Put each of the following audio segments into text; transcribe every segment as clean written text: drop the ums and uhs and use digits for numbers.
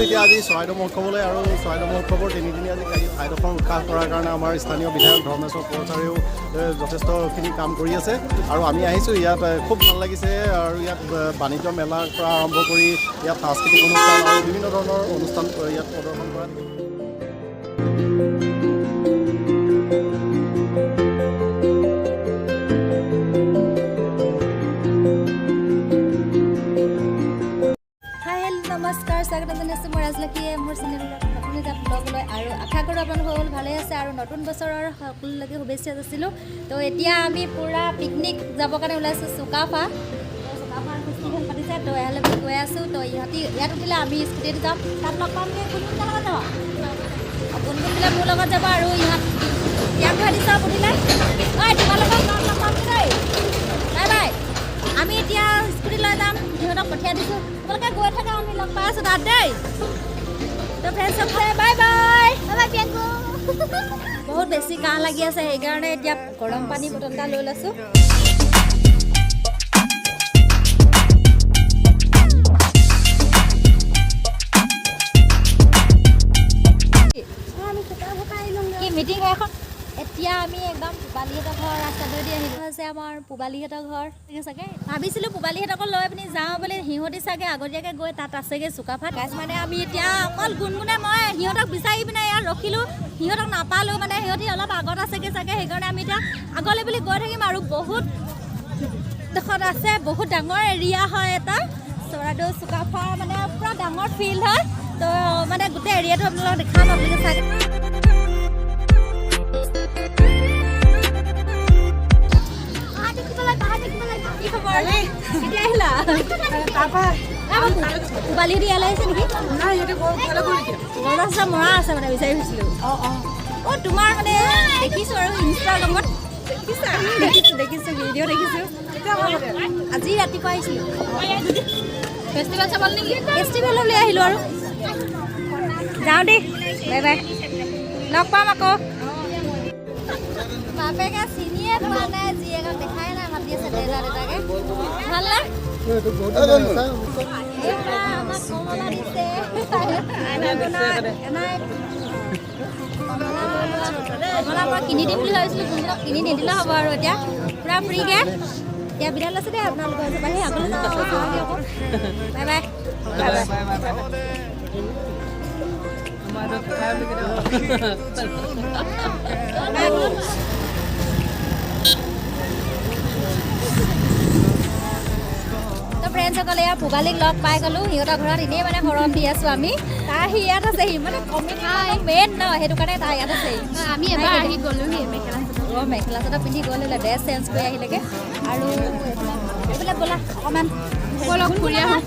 এতিয়া আজি চৰাইদেউ মহোৎসৱলৈ। আৰু চৰাইদেউ মহোৎসৱৰ তিনিদিনীয়া আজি ঠাইডোখৰ উৎসাহ কৰাৰ কাৰণে আমাৰ স্থানীয় বিধায়ক ধৰ্মেশ্বৰ কোঁৱৰ ছাৰেও যথেষ্টখিনি কাম কৰি আছে আৰু আমি আহিছোঁ ইয়াত। খুব ভাল লাগিছে। আৰু ইয়াত বাণিজ্য মেলাৰ পৰা আৰম্ভ কৰি ইয়াত সাংস্কৃতিক অনুষ্ঠান আৰু বিভিন্ন ধৰণৰ অনুষ্ঠান ইয়াত প্ৰদৰ্শন কৰা। হাই, হেল্ল', নমস্কাৰ, স্বাগতম জনাইছোঁ মই ৰাজলক্ষীয়ে মোৰ চেনেলত নতুন এটা ব্লগলৈ। আৰু আশা কৰোঁ আপোনালোক সকলো ভালে আছে আৰু নতুন বছৰৰ সকলোলৈকে শুভেচ্ছা যাচিলোঁ। তো এতিয়া আমি পূৰা পিকনিক যাবৰ কাৰণে ওলাইছোঁ চুকাফা। তো চুকাফাৰ ফেষ্টিভেল পাতিছে, তো ইয়ালৈ বুলি গৈ আছোঁ। তো ইহঁতি ইয়াত উঠিলে, আমি স্কুটিত যাম, তাত লগ পামগৈ। কোন কোন লগত যাব? কোন কোনবিলাক মোৰ লগত যাব? আৰু ইহঁত ইয়াক ঘূৰাই দিছোঁ উঠিলে। ঐ, তোমালোকক লগ পামগৈ দেই, বাই বাই। আমি এতিয়া স্কুটি লৈ যাম, সিহঁতক পঠিয়াই দিছোঁ। তোমালোকে গৈ থাকা, আমি লগ পাই আছোঁ তাত দেই। তো friends, bye bye, bye bye Priyanku. বহুত বেছি কাহ লাগি আছে, সেইকাৰণে এতিয়া গৰম পানী বটল এটা লৈ লৈছোঁ। কি মিটিং এখন। এতিয়া আমি একদম পূবালীহঁতৰ ঘৰ ৰাস্তাটোৱেদি আহিলোঁ। আছে আমাৰ পূবালীহঁতৰ ঘৰ চাগে। ভাবিছিলোঁ পূবালীহঁতকো লৈ পিনি যাওঁ বুলি, সিহঁতি চাগে আগতীয়াকৈ গৈ তাত আছেগৈ চুকাফাত। গাইজ, মানে আমি এতিয়া অকল গুণগুণে মই সিহঁতক বিচাৰি পিনে ইয়াত ৰখিলোঁ, সিহঁতক নাপালোঁ। মানে সিহঁতি অলপ আগত আছেগৈ চাগে, সেইকাৰণে আমি এতিয়া আগলৈ বুলি গৈ থাকিম। আৰু বহুত ডোখৰত আছে, বহুত ডাঙৰ এৰিয়া হয় এটা। চৰাইদেউ চুকাফা মানে পূৰা ডাঙৰ ফিল্ড হয়। তো মানে গোটেই এৰিয়াটো আপোনালোকক দেখাম, আপোনালোকে চাই। কি খবৰ? কেতিয়া আহিলা? পূবালীহঁতি ইয়ালৈ আহিছে নেকি? বজাৰ চজাৰ মৰা আছে, মানে বিচাৰি ফুৰিছিলোঁ। অঁ, তোমাৰ মানে দেখিছোঁ আৰু ইনষ্টাগ্ৰামত দেখিছোঁ, দেখিছোঁ, ভিডিঅ' দেখিছোঁ। আজি ৰাতিপুৱা আহিছিলোঁ। ফেষ্টিভেল চাব নেকি? ফেষ্টিভেললৈ আহিলোঁ আৰু যাওঁ দেই, বাই বাই, লগ পাম আকৌ। বাপেকে চিনিয়ে পোৱা নাই, জীয়েকক দেখাই নাই, মাতি আছে দেউতা দেউতাকে। ভাল নে? এইয়া আমাক কমলা দিছে। নাই, কমলা মই কিনি দিম বুলি ভাবিছিলোঁ, কোনবিলাক কিনি নিদিলে হ'ব। আৰু এতিয়া পূৰা ফ্ৰীকে এতিয়া বিদায় লৈছোঁ দেই আপোনালোকৰ ওচৰৰ পৰা। সেই আগলৈ যাওঁ আকৌ। Bye bye, bye bye. তো ফ্ৰেণ্ডসকলে, এয়া পূবালীক লগ পাই গ'লোঁ সিহঁতৰ ঘৰত। এনেই মানে শৰণ দি আছোঁ আমি। তাই সি ইয়াত আছে, সি মানে কমিটি মেইন ন, সেইটো কাৰণে তাই ইয়াত আছে। আমি এবাৰ আহি গ'লোহি মেখেলা চাদৰ। অঁ, মেখেলা চাদৰ পিন্ধি গ'ল, ড্ৰেছ চেঞ্জ কৰি আহিলেগৈ। আৰু এইবিলাক ব'লা অকণমান ব'লক, ফুৰি আহোঁ,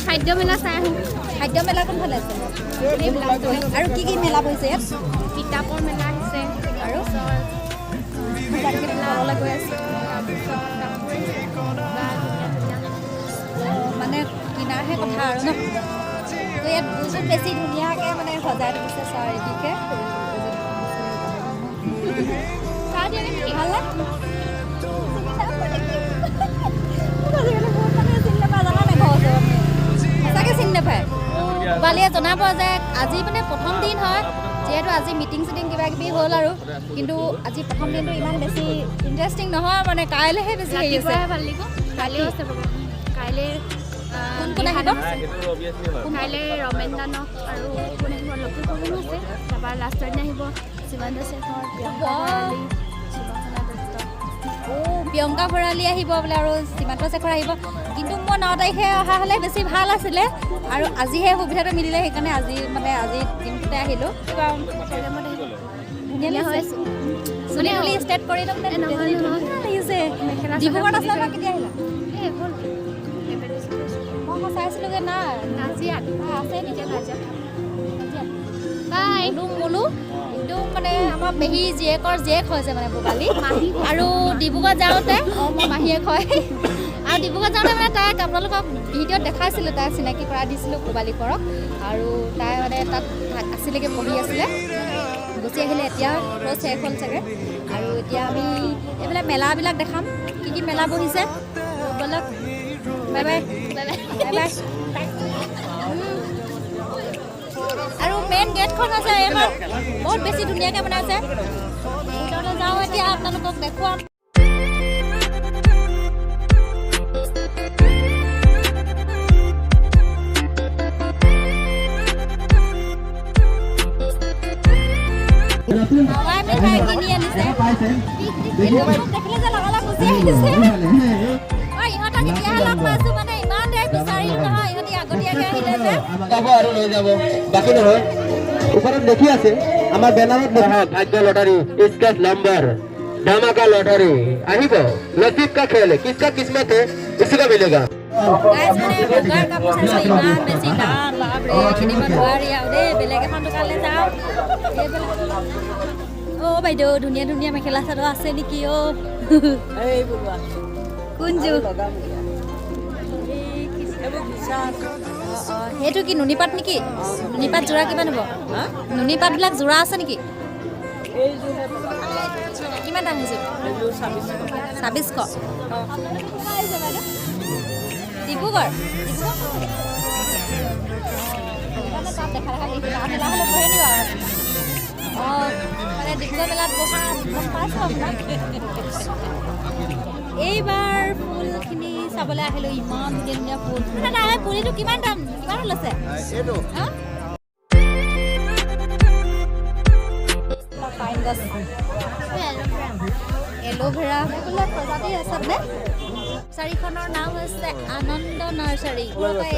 খাদ্য মেলা চাই আহোঁ। খাদ্য মেলা কোনফালে আছে? আৰু কি কি মেলা বহিছে ইয়াত? কিতাপৰ মেলা আহিছে। আৰু তললৈ গৈ আছোঁ। তাৰপিছত কাপোৰ আহিছে বা ধুনীয়া ধুনীয়া। মানে কিনাৰহে কথা আৰু ন। তো ইয়াত বহুত বেছি ধুনীয়াকৈ মানে সজাই তুলিছে চাৰিদিশে। চাহ দিয়ে নেকি? ভাল নে? মোক আজিকালি বহুত মানুহে চিনি নাপায়, জানা নাই? ঘৰৰ ওচৰত সঁচাকৈ চিনি নাপায়। পূবালীয়ে জনাব যে আজি মানে প্ৰথম দিন হয়, যিহেতু আজি মিটিং চিটিং কিবা কিবি হ'ল আৰু, কিন্তু আজি প্ৰথম দিনটো ইমান বেছি ইণ্টাৰেষ্টিং নহয়, মানে কাইলৈহে বেছি হেৰি আছে। ৰাতিপুৱাহে ভাল লাগিব। কাইলৈও আছে প্ৰগ্ৰাম কাইলৈ। কোন কোন আহিব? কাইলৈ ৰমেন দানক আৰু কোন আহিব, লক্ষী ফুকনো আছে। তাৰপৰা লাষ্টৰ দিনা আহিব সীমান্ত শেখৰ, প্ৰিয়ংকা ভৰালী, সুবাসনা দত্ত। অ', প্ৰিয়ংকা ভৰালী আহিব বোলে আৰু সীমান্ত শেখৰ আহিব। কিন্তু মই 9 তাৰিখে অহা হ'লে বেছি ভাল আছিলে আৰু আজিহে সুবিধাটো মিলিলে, সেইকাৰণে আজি মানে আজি দিনটোতে আহিলোঁ। প্ৰগ্ৰামত আহিব। ধুনীয়া হৈ আছে, চুলি তুলি ষ্টেট কৰি একদম এ, নহয়, নহয়। ধুনীয়া লাগিছে। মেখেলা চাদৰ ডিব্ৰুগড়ত পিন্ধি আছিলে ন? কেতিয়া আহিলা? এই হ'ল এবেলি। মই আকৌ চাইছিলোগৈ, নাই। নাজিয়াত। আছে নেকি? এতিয়া নাজিয়াত। বাই। মুলু মুলু একদম মানে আমাৰ পেহী জীয়েকৰ জীয়েক হৈছে মানে পূবালী। আৰু ডিব্ৰুগড় যাওঁতে, অঁ, মই মাহীয়েক হয়। আৰু ডিব্ৰুগড় যাওঁতে মানে তাইক আপোনালোকক ভিডিঅ'ত দেখাইছিলোঁ, তাইক চিনাকি কৰাই দিছিলোঁ পূবালী কৰক। আৰু তাই মানে তাত আছিলেগৈ, পঢ়ি আছিলে, গুচি আহিলে। এতিয়া ক্ৰছ শেষ হ'ল চাগে। আৰু এতিয়া আমি এইবিলাক মেলাবিলাক দেখাম, কি কি মেলা বহিছে। ব'লক, bye bye, bye bye, bye. আৰু মেইন গেটখন আছে এইখন, বহুত বেছি ধুনীয়াকৈ বনাইছে। ভিতৰলৈ যাওঁ এতিয়া, আপোনালোকক দেখুৱাম। হাৱাই মিঠাই কিনি আনিছে। এইটো মোক দেখিলে যে লগালগ গুচি আহিছে। অ, ইহঁতক এতিয়াহে লগ পাইছো, মানে ইমান দেৰি বিচাৰিলো নহয়, ইহঁতি আগতীয়াকে আহিলে যে। যাব আৰু লৈ যাব, বাকী নহয়। ওপৰত দেখি আছে আমাৰ বেনাৰত, ভাগ্য লটাৰী, স্কেচ নম্বৰ, धमाका लॉटरी আহিব। नसीब का खेल है, किसका किस्मत है उसी का मिलेगा। গাইজ, মানে মুগাৰ কাপোৰ চাইছোঁ, ইমান বেছি দাম, বাপৰে, কিনিব নোৱাৰি আৰু দেই। বেলেগ এখন দোকানলৈ যাওঁ। এইবিলাক, অ' বাইদেউ, ধুনীয়া ধুনীয়া মেখেলা চাদৰ আছে নেকি? অ' কোনযোৰ? অঁ, সেইটো কি নুনী পাট নেকি? নুনী পাট যোৰা কিমান হ'ব? নুনী পাটবিলাক যোৰা আছে নেকি? কিমান দাম হৈছে? 2600। ডিব্ৰুগড়, ডিব্ৰুগড় তাত দেখা দেখা মেলা হ'লে বহে নি বাৰু? অঁ, মানে ডিব্ৰুগড় মেলাত বহা গম পাইছোঁ আপোনাক। এইবাৰ ফুলখিনি চাবলৈ আহিলোঁ, ইমান ধুনীয়া ধুনীয়া ফুল। দাদা, এই পুলিটো কিমান দাম, কিমান লৈছে? এইটো হা? পাইন গছ, এল'ভেৰা, এইবিলাক প্ৰজাতি আছে। মানে নাৰ্চাৰীখনৰ নাম হৈছে আনন্দ নাৰ্চাৰী।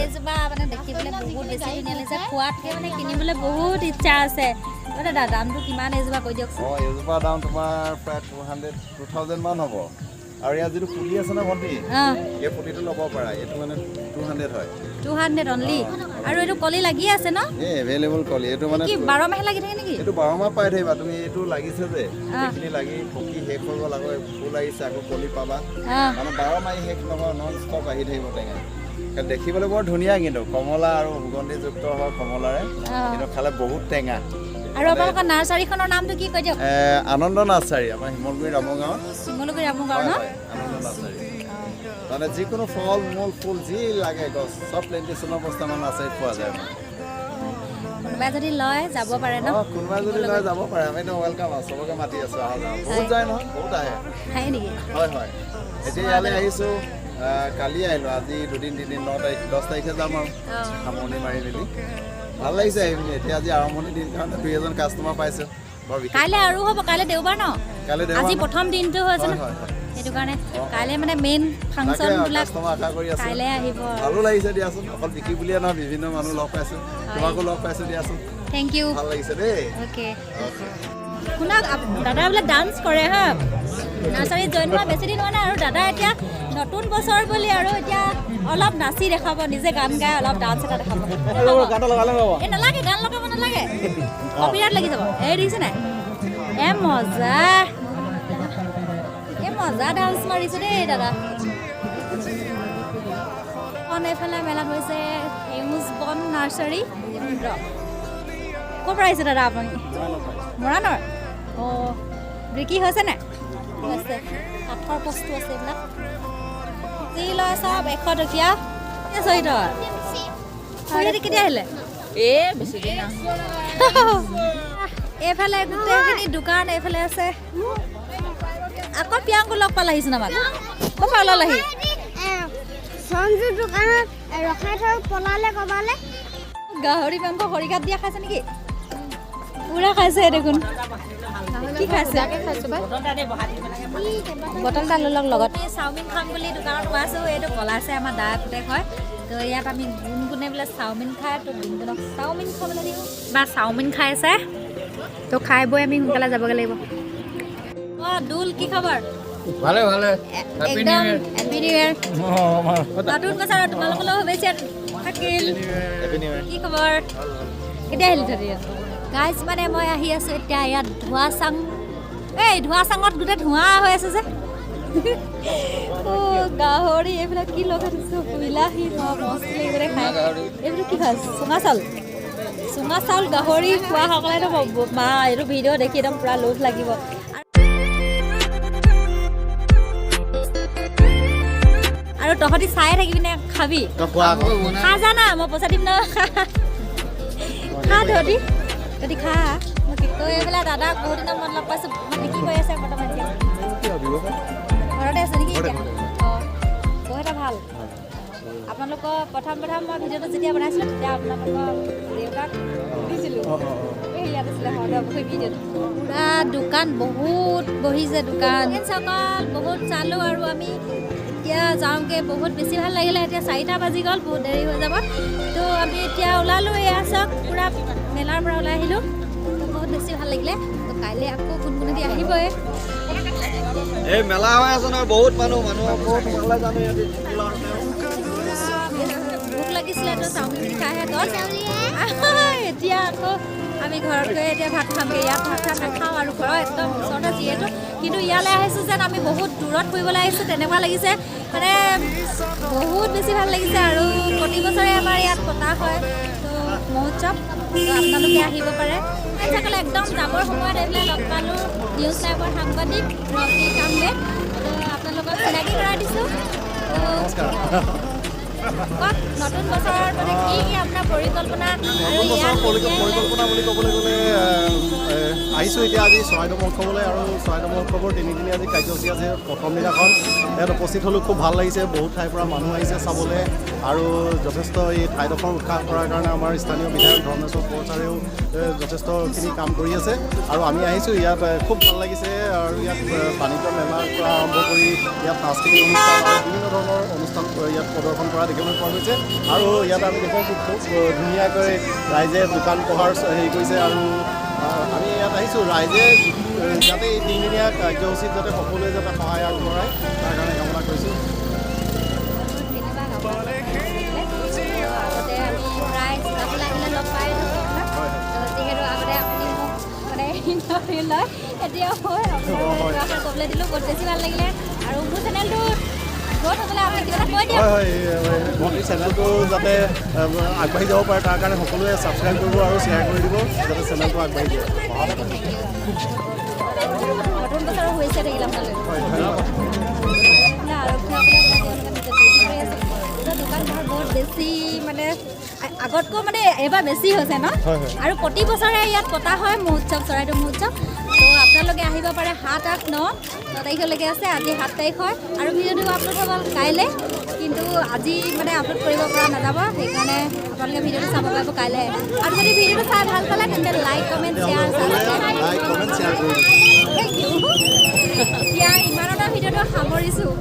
এইজোপা মানে দেখিবলৈ বহুত বেছি ধুনীয়া লাগিছে, খোৱাতকৈ মানে কিনিবলৈ বহুত ইচ্ছা আছে। দাদা, দামটো কিমান এইজোপা কৈ দিয়কচোন। অঁ, এইজোপা দাম তোমাৰ প্ৰায় 200, 2000 মান হ'ব। আৰু ইয়াত যিটো পুলি আছে ন ভণ্টি, এই পুলিটো ল'ব পাৰা, এইটো মানে 200 হয়। 200 অনলি। আৰু এইটো কলি লাগি আছে ন? এই এভেইলেবল কলি এইটো মানে। কি 12 মাহে লাগি থাকে নেকি? এইটো 12 মাহ পাই থাকিবা তুমি। এইটো লাগিছে যে, এইখিনি লাগি পকি শেষ হৈ গ'ল, আকৌ ফুল আহিছে, আকৌ কলি পাবা। মানে 12 মাহ শেষ নহয়, নন ষ্টপ আহি থাকিব টেঙা। দেখিবলৈ বৰ ধুনীয়া, কিন্তু কমলা আৰু সুগন্ধিযুক্ত হয় কমলাৰে, কিন্তু খালে বহুত টেঙা। আৰু আপোনালোকৰ নাৰ্চাৰীখনৰ নামটো কি কৈ দিয়ক। আনন্দ নাৰ্চাৰী, আমাৰ শিমলগুৰি ৰামগাঁৱত। শিমলুগুৰি ৰামগাঁও ন? আনন্দ নাৰ্চাৰী। মানে যিকোনো ফল মূল ফুল যি লাগে, গছ চব প্লেণ্টেশ্যনৰ বস্তু আমাৰ নাৰ্চাৰীত পোৱা যায়। মানে কোনোবাই যদি লয় যাব পাৰে ন? কোনোবাই যদি লয় যাব পাৰে, আমি welcome আৰু চবকে মাতি আছোঁ, আহা যাওঁ। বহুত যায় নহয়, বহুত আহে। হয় নেকি? হয়, এতিয়া ইয়ালৈ আহিছোঁ, কালি আহিলোঁ, আজি দুদিন তিনিদিন, 9 তাৰিখ 10 তাৰিখে যাম আৰু সামৰণি মাৰি মেলি। ভাল লাগিছে আহি পিনি। এতিয়া আজি আৰম্ভণি দিন কাৰণে দুই এজন কাষ্টমাৰ পাইছোঁ, বৰ বিশেষ। কাইলৈ আৰু হ'ব, কাইলৈ দেওবাৰ ন? কাইলৈ দেওবাৰ। আজি প্ৰথম দিনটো হৈছে ন, হয়। সেইটো কাৰণে কাইলৈ মানে মেইন ফাংচনবিলাক কাষ্টমাৰ আশা কৰি আছোঁ। কাইলৈ আহিব। ভালো লাগিছে দিয়াচোন, অকল বিক্ৰী বুলিয়ে নহয়, বিভিন্ন মানুহ লগ পাইছোঁ, তোমাকো লগ পাইছোঁ দিয়াচোন। Thank U. ভাল লাগিছে দেই। অ'কে। অ'কে। শুনক, দাদা বোলে ডান্স কৰে। হা, নাৰ্চাৰীত জইন হোৱা বেছি দিন হোৱা নাই আৰু দাদা এতিয়া নতুন বছৰ বুলি আৰু এতিয়া অলপ নাচি দেখাব, নিজে গান গাই অলপ ডান্স এটা দেখাব। এই নালাগে, গান লগাব নালাগে, কপিৰাইট লাগি যাব। এই দেখিছে নাই, এ মজা, এই মজা ডান্স মাৰিছে দেই দাদা। এইফালে মেলাত হৈছে সেউজ বন নাৰ্চাৰী। ক'ৰ পৰা আহিছে দাদা আপুনি? মৰাণৰ। অঁ, বিক্ৰী হৈছে নাই? হৈছে। কাঠৰ বস্তু আছে এইবিলাক, যি লয় চব 100 টকীয়া। চৰিতৰ খুৰীহঁতে কেতিয়া আহিলে? এ বেছি দিন। এইফালে গোটেইখিনি দোকান এইফালে আছে। আকৌ প্ৰিয়াংকু লগ পালাহিচোন আমাক। ক'ৰ পৰা ওলালহি? সঞ্জু দোকানত ৰখাই থৈ পলালে ক'বালে। গাহৰি মাংস খৰিকাত দিয়া খাইছে নেকি? পুৰা খাইছে দেখোন। কি খাইছে? বটল এটা লৈ লওক লগত। চাওমিন খাম বুলি দোকানত সোমাইছোঁ। এইটো পলাইছে, আমাৰ দা পুতেক হয়। তো ইয়াত আমি গুণগুণে বোলে চাওমিন খায়, তো গুণগুণক চাওমিন খাবলৈ দিওঁ বা চাওমিন খাই আছে। তো খাই বৈ আমি সোনকালে যাবগৈ লাগিব। অঁ দোল, কি খবৰ? ভালে ভালে। একদম হেপী নিউ ইয়াৰ। নতুন বছৰ তোমালোকলৈও শুভেচ্ছা থাকিল। কি খবৰ? কেতিয়া আহিলি তহঁতি? গাইজ, মানে মই আহি আছোঁ এতিয়া ইয়াত ধোঁৱাচাং। এই ধোঁৱাচাঙত গোটেই ধোঁৱা হৈ আছে যে। অ' গাহৰি, এইবিলাক কি লগাই থৈছোঁ, বিলাহী, মস্ত লাগিব দেই খাই। এইবিলাক কি খাই? চুঙা চাউল, চুঙা চাউল গাহৰি খোৱাসকলেতো মা এইটো ভিডিঅ' দেখি একদম পূৰা লোভ লাগিব। আৰু তহঁতি চাই থাকিবি নে খাবি? খা, জানা মই পইচা দিম ন, খা। খা তহঁতি, তহঁতি খা। তো এইবিলাক দাদাক বহুত দিনৰ মূৰত লগ পাইছোঁ। মানে কি কৰি আছে বৰ্তমান এতিয়া? ঘৰতে আছে নেকি এতিয়া? অঁ, বহুত এটা ভাল। আপোনালোকৰ প্ৰথম প্ৰথম মই ভিডিঅ'টো যেতিয়া বনাইছিলোঁ, তেতিয়া আপোনালোকৰ দেউতাক সুধিছিলোঁ। এই ইয়াত আছিলে হৰদৰ পুখুৰী। ভিডিঅ'টো পূৰা দোকান বহুত বহিছে, দোকান চকাল বহুত চালোঁ আৰু আমি এতিয়া যাওঁগৈ। বহুত বেছি ভাল লাগিলে। এতিয়া 4টা বাজি গ'ল, বহুত দেৰি হৈ যাব। তো আমি এতিয়া ওলালোঁ। এয়া চাওক, পূৰা মেলাৰ পৰা ওলাই আহিলোঁ। তো বহুত বেছি ভাল লাগিলে। তো কাইলৈ আকৌ গুণগুণতি আহিবই। এই মেলা হৈ আছে নহয়, বহুত মানুহ, মানুহ ক'ত সোমালে জানো ইয়াতে। ভোক লাগিছিলে, তো চাওমিন খাইহে গ'ল। এতিয়া আকৌ আমি ঘৰত গৈ এতিয়া ভাত খামগৈ। ইয়াত ভাত চাত নাখাওঁ আৰু ঘৰৰ একদম ওচৰতে যিহেতু, কিন্তু ইয়ালৈ আহিছোঁ যেন আমি বহুত দূৰত ফুৰিবলৈ আহিছোঁ তেনেকুৱা লাগিছে। মানে বহুত বেছি ভাল লাগিছে। আৰু প্ৰতি বছৰে আমাৰ ইয়াত পতা হয় তো মহোৎসৱ, তো আপোনালোকে আহিব পাৰে। সকলে একদম যাবৰ সময়ত এইবিলাক লগ পালোঁ, নিউজ লাইভৰ সাংবাদিক ৰবি কামবে। তো আপোনালোকক চিনাকি কৰাই দিছোঁ। তো কওক, নতুন বছৰৰ মানে কি কি আপোনাৰ পৰিকল্পনা আৰু নতুন বছৰৰ ইয়াত পৰিকল্পনা বুলি ক'বলৈ গ'লে আহিছোঁ এতিয়া আজি চৰাইদেউ মহোৎসৱলৈ আৰু চৰাইদেউ মহোৎসৱৰ তিনিদিনীয়া আজি কাৰ্যসূচী আছে। প্ৰথম দিনাখন ইয়াত উপস্থিত হ'লোঁ, খুব ভাল লাগিছে। বহুত ঠাইৰ পৰা মানুহ আহিছে চাবলৈ আৰু যথেষ্ট এই ঠাইডোখৰ উৎসাহ কৰাৰ কাৰণে আমাৰ স্থানীয় বিধায়ক ধৰ্মেশ্বৰ কোঁৱৰ ছাৰেও যথেষ্টখিনি কাম কৰি আছে আৰু আমি আহিছোঁ ইয়াত, খুব ভাল লাগিছে। আৰু ইয়াত বাণিজ্য মেলাৰ পৰা আৰম্ভ কৰি ইয়াত সাংস্কৃতিক অনুষ্ঠান আৰু বিভিন্ন ধৰণৰ অনুষ্ঠান ইয়াত প্ৰদৰ্শন কৰা দেখিবলৈ পোৱা গৈছে। আৰু ইয়াত আমি দেখোঁ খুব ধুনীয়াকৈ ৰাইজে দোকান পোহাৰ হেৰি কৰিছে। আৰু আমি ইয়াত আহিছোঁ, ৰাইজে যাতে এই তিনিদিনীয়া কাৰ্যসূচীত যাতে সকলোৱে যাতে সহায় আগবঢ়ায়, তাৰ কাৰণে কামনা কৰিছোঁ। ধন্যবাদ আপোনাক। আগতে আমি প্ৰায় চাবলৈ আহিলে লগ পাই থাকোঁ আপোনাক। তো যিহেতু আগতে আপুনি মোক মানে ইণ্টাৰভিউ লয়, এতিয়া মই আপোনাক ক'বলৈ দিলোঁ, বহুত বেছি ভাল লাগিলে। আৰু মোৰ চেনেলটো গ্ৰ'থ হ'বলৈ আপুনি কিবা এটা কৈ দিয়ক। হয়, ভণ্টিৰ চেনেলটো যাতে আগবাঢ়ি যাব পাৰে, তাৰ কাৰণে সকলোৱে ছাবস্ক্ৰাইব কৰিব আৰু শ্বেয়াৰ কৰি দিব, যাতে চেনেলটো আগবাঢ়ি যায়। নতুন বছৰৰ শুভেচ্ছা থাকিল আপোনালৈ। হয়, ধন্যবাদ। আৰক্ষীসকলে মানে তেওঁলোকে নিজৰ ডিউটি কৰি আছে। তো দোকান পোহাৰ বহুত বেছি, মানে আগতকৈ মানে এইবাৰ বেছি হৈছে ন? হয়। আৰু প্ৰতি বছৰে ইয়াত পতা হয় মহোৎসৱ, চৰাইদেউ মহোৎসৱ। তো আপোনালোকে আহিব পাৰে। 7, 8, 9, 9 তাৰিখলৈকে আছে। আজি 7 তাৰিখ হয় আৰু ভিডিঅ'টো আপলোড হ'ব কাইলৈ, কিন্তু আজি মানে আপলোড কৰিব পৰা নাযাব। সেইকাৰণে আপোনালোকে ভিডিঅ'টো চাব পাৰিব কাইলৈ। আৰু যদি ভিডিঅ'টো চাই ভাল পালে, তেন্তে like, comment, share, subscribe. Like, comment, share কৰিব। Thank U. এতিয়া ইমানতে ভিডিঅ'টো সামৰিছোঁ।